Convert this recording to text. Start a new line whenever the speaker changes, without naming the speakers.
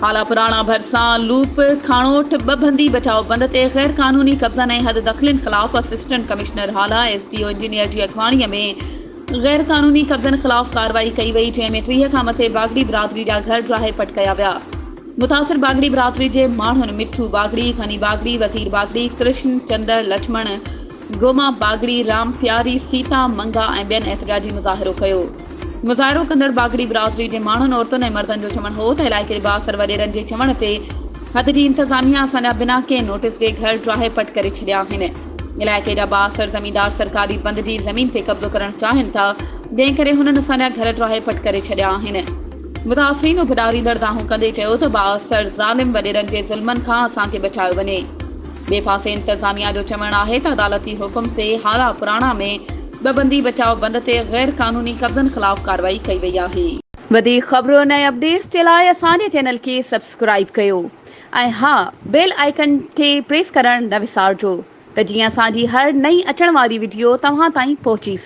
هالا پراڻا ڀرسان لوپ کاڻوٺ ٻه بندي بچاء بند تي غير قانوني قبضن ۽ حد دخلين خلاف assistant commissioner Hala S D O engineer جي اڳواڻي ۾ غير قانوني قبضن خلاف ڪارروائي ڪئي وئي جنهن ۾ 30 کان مٿي باگڙي برادري جا گهر ڊاهي پٽ ڪيا ويا. متاثر باگڙي برادري جي ماڻهن مٺو باگڙي، غني باگڙي، وزير باگڙي، ڪرشن چندر لڇمڻ، گوما باگڙي، رام پياري، سيتا منگا ۽ ٻين احتجاجي مظاهرو ڪيو. مظاهرو ڪندڙ باگڙي برادري جي ماڻهن، عورتن ۽ مردن جو چوڻ هو ته علائقي جي بااثر وڏيرن جي چوڻ تي حد جي انتظاميا اسان جا بنا ڪنهن نوٽيس جي گهر ڊاهي پٽ ڪري ڇڏيا آهن. علائقي جا بااثر زميندار سرڪاري بند جي زمين تي قبضو ڪرڻ چاهين ٿا جنهن ڪري هنن اسان جا گهر ڊاهي پٽ ڪري ڇڏيا آهن. متاثرين اڀ ڏاريندڙ دانهون ڪندي چيو ته بااثر ظالم وڏيرن جي ظلمن کان اسان کي بچايو وڃي. ٻئي پاسي انتظاميا جو چوڻ آهي ته عدالتي حڪم تي هالا پراڻا ۾ ٻه بندي بچاء بند تي غير قانوني قبضن خلاف ڪارروائي ڪئي وئي آهي. وڌيڪ خبرن ۽ اپڊيٽس جي لاء اسان جي چينل کي سبسڪرائيب ڪيو ۽ ها بيل آئيڪن کي پريس ڪرڻ نه وسارجو ته جيئن اسان جي هر نئين اچڻ واري وڊيو توهان تائين پهچي سگهي.